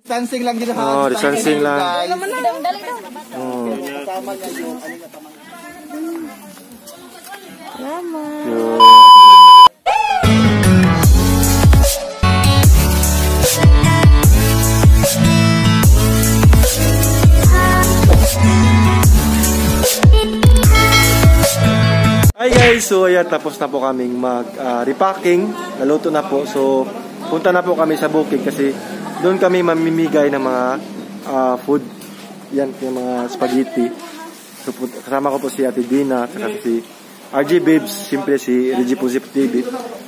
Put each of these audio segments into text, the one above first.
Distancing lang din ha. Oh, distancing lang. Guys. Oh. Kasama niya yung ano niya tamang. Salamat. Yun. Hi guys! So ayan, tapos na po kaming mag-repacking. Naluto na po. So punta na po kami sa bukid kasi doon kami mamimigay ng mga food. Yan, yung mga spaghetti. So kasama ko po si Ate Dina, saka si RJ Babes, siyempre si Reggie Pusip TV.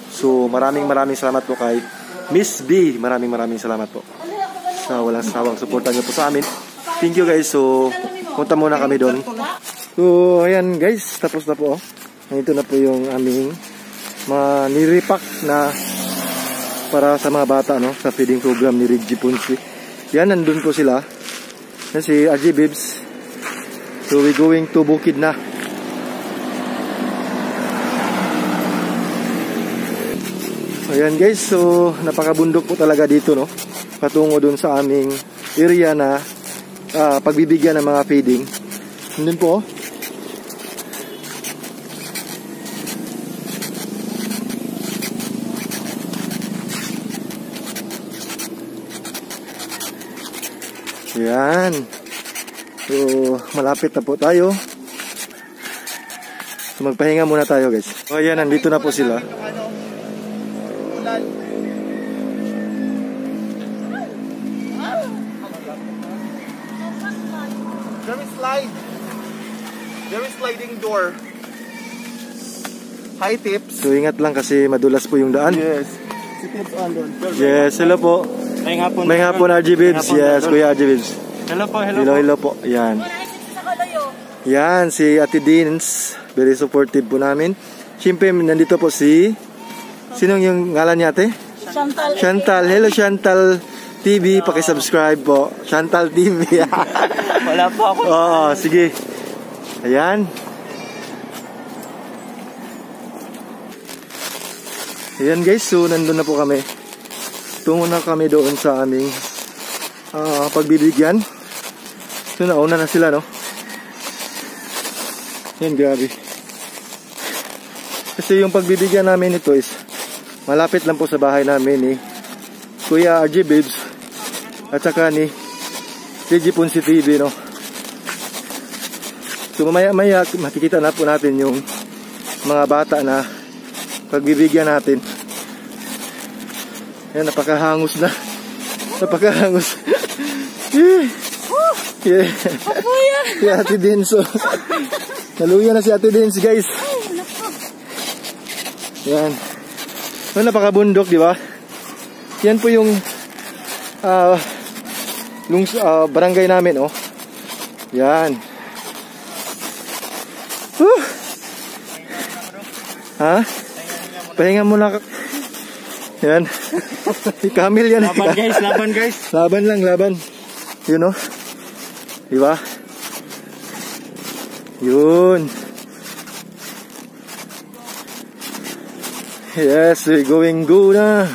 So maraming maraming salamat po kay Miss B. Maraming maraming salamat po sa walang sawang suporta niyo po sa amin. Thank you guys. So punta muna kami doon. So ayan guys, tapos na po. Oh. Nandito na po yung aming mga nirepack na para sa mga bata, no, sa feeding program ni Reggie Ponce. Yan, nandun po sila. Yan si RJ Babes. So we going to bukid na. Ayan guys, so napakabundok po talaga dito, no, patungo dun sa aming area na pagbibigyan ng mga feeding. Nandun po, oh. Ayan. So, malapit na po tayo. So, magpahinga muna tayo guys. So, ayan, nandito na po sila. There is slide. There is sliding door. Hi Tips. So, ingat lang kasi madulas po yung daan. Yes. Si Tips on doon. Yes, hello po. May hapon. May hapon, RJ Babes. Yes, Kuya RJ Babes. Hello po, hello, Hello, po. hello po. Yan. Yan, si Ate Deans. Very supportive po namin. Siyempre, nandito po si... Sinong yung ngalan niya, ate? Chantal. Chantal. Hello, Chantal TV. Pakisubscribe po. Chantal TV. Wala po ako. Oo, sige. Ayan. Ayan guys, so nandun na po kami. Tungo na kami doon sa aming pagbibigyan. So nauna na sila, no? Ayan, grabe. Kasi yung pagbibigyan namin ito is malapit lang po sa bahay namin ni Kuya RJ Babes at saka ni Reggie Ponce TV, no? So mamaya maya makikita na po natin yung mga bata na pagbibigyan natin. Ayan, napakahangos na. Napakahangos. Yeah. Yeah. Si Ate Dins. Oh. Naluya na si Ate Dins, guys. Ayan. So, napakabundok, di ba? Yan po yung barangay namin, oh. Yan. Woo! Ha? Pahinga muna. Yan. Kamil yan. Laban guys, laban guys. Laban lang, laban. Yun, oh. Diba? Yun. Yes, we're going go na.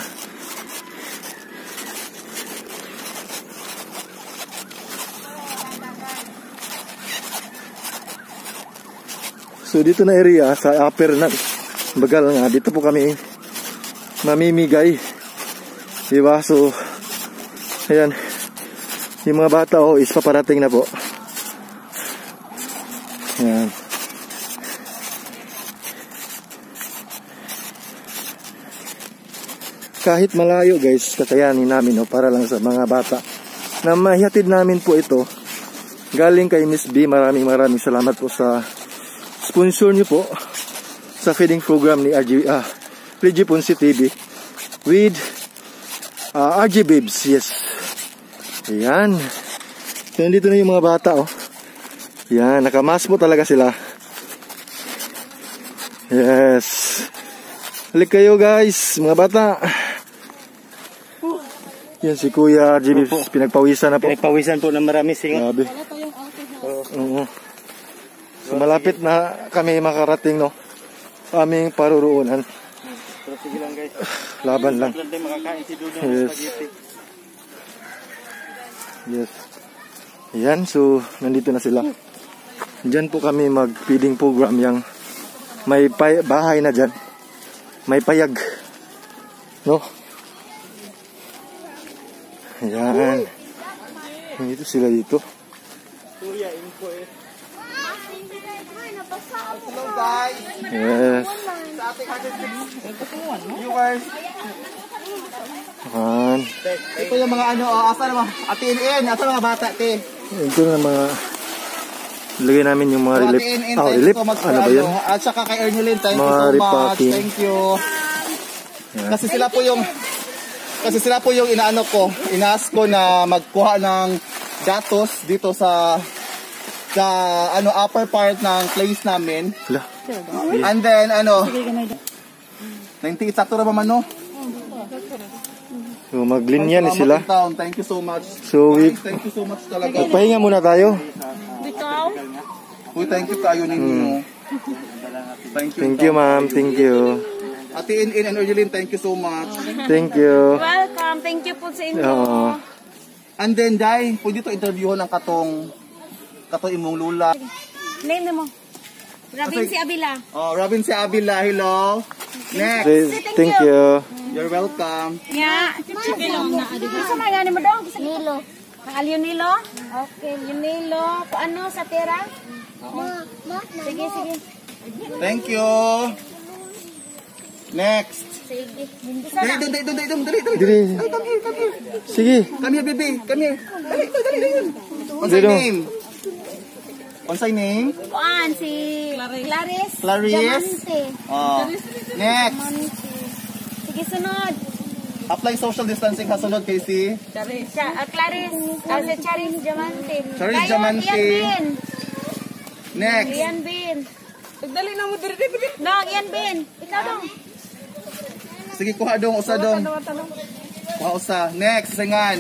So dito na area sa upper na bagal nga, dito po kami mamimigay. Diba? So ayan, yung mga bata, oh, is paparating na po. Ayan. Kahit malayo guys, kakayanin namin, no, para lang sa mga bata na mahihatid namin po ito galing kay Miss B. Maraming maraming salamat po sa sponsor niyo po sa feeding program ni RG, Reggie Ponce TV with RJ Babes. Yes. Ayan. So, nandito na yung mga bata, oh. Ayan, nakamask po talaga sila. Yes. Halik kayo guys, mga bata. Yan si Kuya RJ Babes, pinagpawisan na po. Pinagpawisan po ng marami singot. Grabe. Oo. So, malapit na kami makarating, no, aming paruroonan. Pero sige lang guys. Laban lang. Lang tayo makakain si Dudong ng Yes. spaghetti. Yes. Ayan, so nandito na sila. Diyan po kami mag-feeding program, yung may bahay na dyan. May payag. No? Ayan. Nandito sila dito. Hello, guys. Yes. Sa ating 106 viewers. Ayan. Ito yung mga ano, oh, asa naman, Ate NN, asa mga bata, te? Ito na mga lagay namin yung mga So, relief. Ate NN, Oh, thank relief. you so much for Ano ba yun? ano. At saka kay Erneline, thank you Mga so much. repacking. Thank you. Yeah. Kasi sila po yung inaano ko, inaas ko na magkuha ng datos dito sa ano, upper part ng place namin. Hala. And then ano, 98 sakto ra ba man, no? So maglinya ni Salamat sila. in town. Thank you so much. So we Guys, thank you so much talaga. magpahinga muna tayo. Uy, thank you kayo ninyo. Thank you. Thank you, ma'am. Thank you. Ate In and Erjeline, thank you so much. Thank you. Welcome. Thank you po sa inyo. Oo. And then, Day, pwede to interviewon ang katong imong lula. Name mo. Robin si Abila. Oh, Robin si Avila, hello. Next. Thank you. You're welcome. Nya. Isa man gani mo dong. Nilo. Ang Nilo? Okay, Nilo. Paano sa tera? Sige, sige. Thank you. Next. Sige. Isa Dali, na. dali, dali, dali, dali, dali. Dili. Dali, come here, come here. Sige. Come here, baby. Come here. Dali, dali, dali, dali. What's your Dali. name? What's your name? Kuan si Clarice. Clarice. Diamante. Oh. Next. Diamante. Sige, sunod. Apply social distancing kasunod, Casey. Clarice. Si Charis Diamante. Charis Dayon, Diamante. Ian Bin. Next. Ian Bin. Dali na mo diri diri. No, Ian Bin. Ikaw dong. Sige, kuha dong, usa dong. Kuha usa. Next, singan.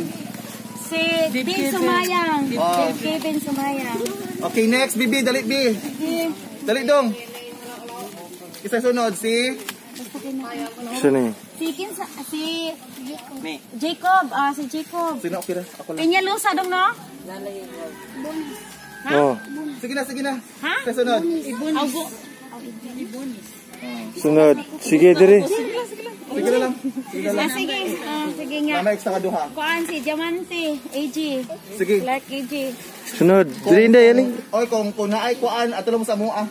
Si Bin Sumayang. Oh. Kevin Sumayang. Okay, next, Bibi. Dali, Bi. Dali dong. Isa sunod, si... Isa na eh. Si Kinsa, si Jacob, si Jacob. Sino? Okay ra. Ako lang. Peñalosa dong, no? Oh. Sige na, sige na. Ha? Isa sunod. Augo. Sunod. Sige, diri. Sige na lang. Sige na lang. Sige, sige nga. Mamay, extra ka duha. Kuan si Diamante, AG. Sige. Clark AG. Sunod. Diri hindi, yaling. Oy, kung naay kuan, ato lang mo sa mua.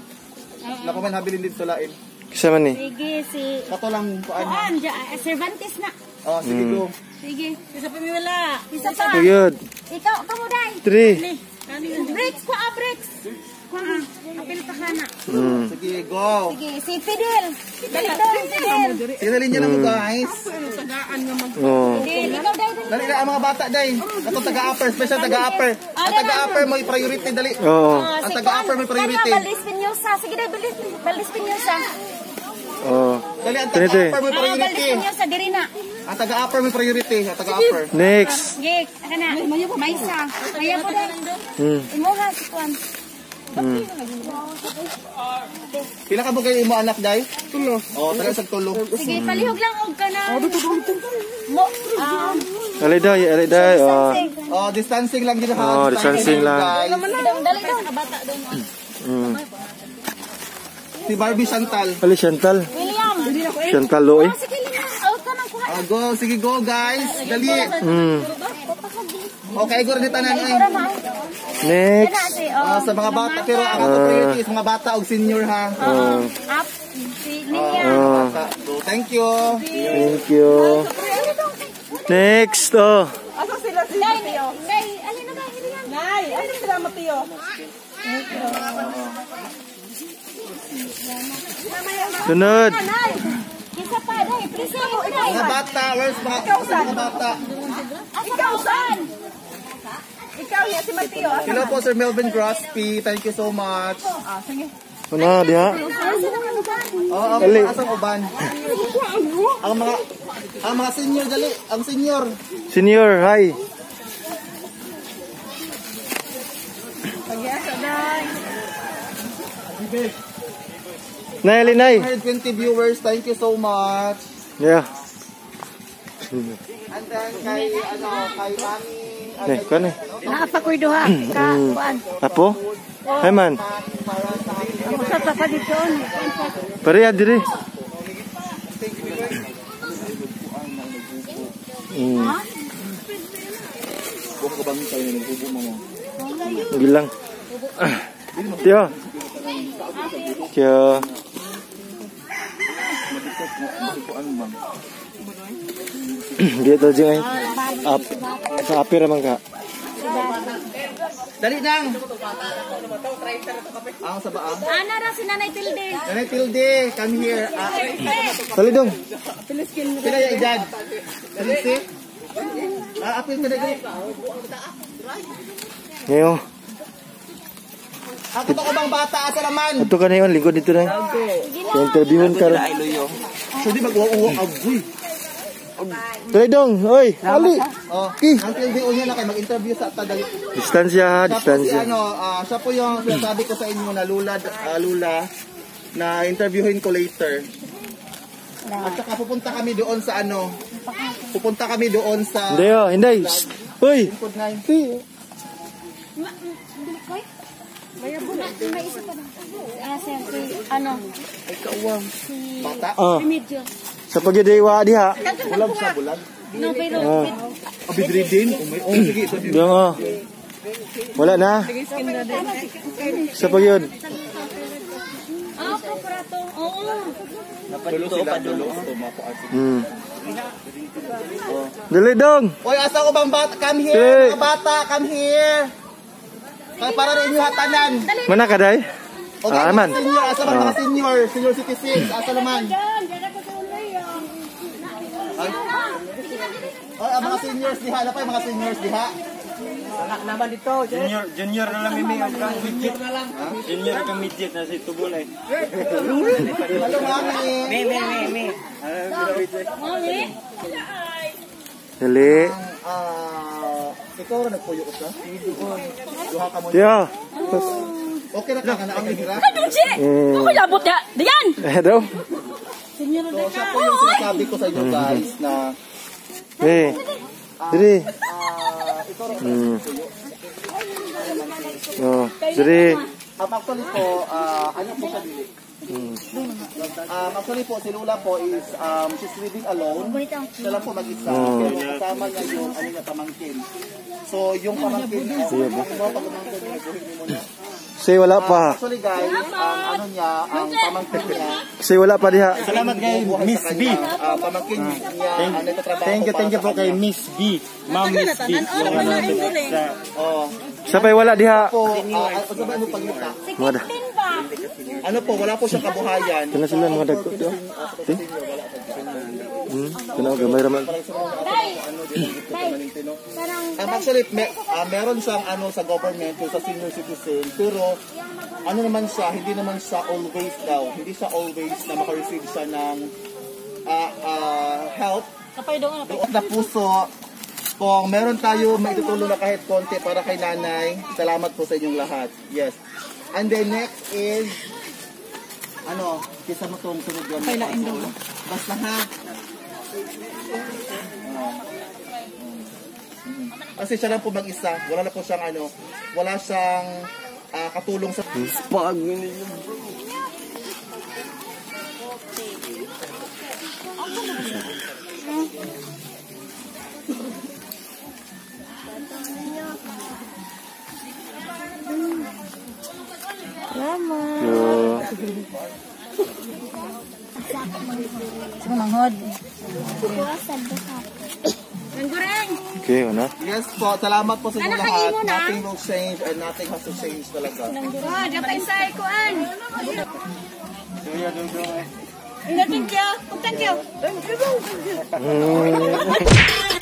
Nako man habilin dito sa lain. Kisa man eh. Sige, si Kato lang kuan. Kuan, Cervantes na. Oh, sige go. Sige. Isa pa may wala. Isa pa. Ayun. Ikaw, kamo dai. Three. Breaks, kuha, breaks. Kuha, apil pa ka na. Sige, go. Sige, si Fidel. Dali dong, Fidel. Sinalin niya lang mo, guys. Oh. Fidel, ikaw dai. Dali. Dali na ang mga bata, day. Kato taga-upper, special taga-upper. Ang taga-upper mo priority dali. Oo. Ah, Ang si taga-upper may priority. Kana, Valdez Peñosa. Sige dai, Valdez, Valdez Peñosa. Oh. Dali ang Tinite. taga-upper mo Ah, Valdez priority. Peñosa, diri na. Ang taga-upper may priority, ang taga-upper. Next. Sige, kana. Maysa. Maya po dai. Imuha si Kuan. Pila ka ba kayo imo anak, day? Tulo. Oh, taga isang tulo. Sige, palihog lang og kana. Mo, Alay day, alay day. Oh. Oh, distancing lang din ha. Oh, distancing lang. Guys. Sige dong, dali dong. Kabata dong. Si Barbie Chantal. Ali, Chantal. William. Chantal Loy. Oh, sige, lima. Oh, kanang kuha. Ah, go, sige go guys. Dali. Okay, go rin tanan eh. Ikaw ra. Next. Kana si oh. Ah, sa mga bata pero ang ato priority is mga bata og senior ha. Up si Linya. Oh. Bata. Go. Thank you. Thank you. Next. Oh. Dai, dai, alin na dai, alin na. Nay, ano sila Mateo? Sunod. Nay. Isa pa dai, please dai. Mga bata, where's mga bata? Ikaw saan? Ikaw niya si Mateo. Hello po, Sir Melvin Grospe. Thank you so much. Ano, diha? Oo, Dali. oh, asang uban. Ang mga senior dali, ang senior. Senior, hi. Nay, ali, nay. 120 viewers, thank you so much. Yeah. And then kay ano, kay Mami Ne, kuan eh. Naapa ko'y duha. Ka, kuan. Apo? Hay man. Ang usa pa pa dito. Pareha dire. Buka ka bang tayo naghubo mo? Gilang. Tiyo. Tiyo. Dito dyan ay. Up. Sa api raman ka. Dali nang! Ang sa baang. Ana ra si Nanay Tilde. Nanay Tilde, come here. Dali dong. Pila ya edad? Tilde? Apil ka na. Ngayon. Ako to bang bata asa naman? Ato ka na yun. Lingkod dito na. Sa interviewon ka rin. So di mag-uwa-uwa agoy. Dali dong. Oy. Ali. Oh, ang Tilde unya na kay mag-interview sa ta dali. Distansya ha. Siya po si Distansya. ano, siya po yung sinasabi ko sa inyo na lula, lula na interviewin ko later. At saka pupunta kami doon sa ano, pupunta kami doon sa Hindi oh. Hindi. Shh. Uy. Lingkod na. May isa pa na. Sir, si, ano, Ay, kauwang. Bata? Oh. Remedios. Sa pagyadewa diha. Bulag siya, bulag. No, pero, Oh. Abidridin? Oh, may, oh, sige. Sabi. Dong oh. Wala na. Sa pagyod. Prokurato. Oo. Dulo sila, dulo. Dali dong. Oy, asa ko bang bata? Come here, Hey. mga bata, come here. Kaya para rin inyo hatanan. Mana ka day? Okay, Ah, man. mga senior, asa man mga senior, senior citizens, asa naman? Ay, oy, ang mga seniors diha, ano pa yung mga seniors diha? Junior na lang mimi ang kang midget. Junior kang midget na si Tubol ay. Hello, mami. Me. Mami? Dali. Ikaw ra nagpuyo ko sa? Duha ka mo. Tiyo. Okay na ka na ang hira. Mm. Ako labot ya. Diyan! Eh daw. So, siya po yung sinasabi ko sa inyo guys na Eh. Diri. Ikaw ra Oh, diri. Actually po, ano po siya dili? Actually po, si Lula po is, she's living alone. Siya lang po mag-isa. Pero kasama niya yung ano niya, pamangkin. So, yung pamangkin, oh, pamangkin niya, buhin niyo muna. Say wala pa. Actually guys, ang ano niya, ang pamangkin niya, Say wala pa diha. Salamat kay Miss B. Pamangkin niya, ang nagtatrabaho Thank you para po sa kay kanya. Miss B. Ma'am Miss B. Yung ano, sa Oh, Sa pa'y wala diha. po, ano ba mo pangita? Mga da. Ano po, wala po siyang kabuhayan. Kana sila mga dagko do. Ti. Kana gamay ra man. Actually, meron siyang ano sa government, yung sa senior citizen, pero ano naman siya, hindi naman siya always daw, hindi siya always na makareceive siya ng help. Doon na puso, kung meron tayo maitutulong na kahit konti para kay nanay, salamat po sa inyong lahat. Yes. And then next is, ano, kisa mo tong sunod yun. Basta ha. Kasi siya lang po mag-isa. Wala na po siyang ano, wala siyang katulong sa... Pag Yo. Okay, wala. Yes po, salamat po sa inyo lahat. Nothing will change and nothing has to change talaga. Oh, dapat sa ikuan. Thank you. Thank you. Mm.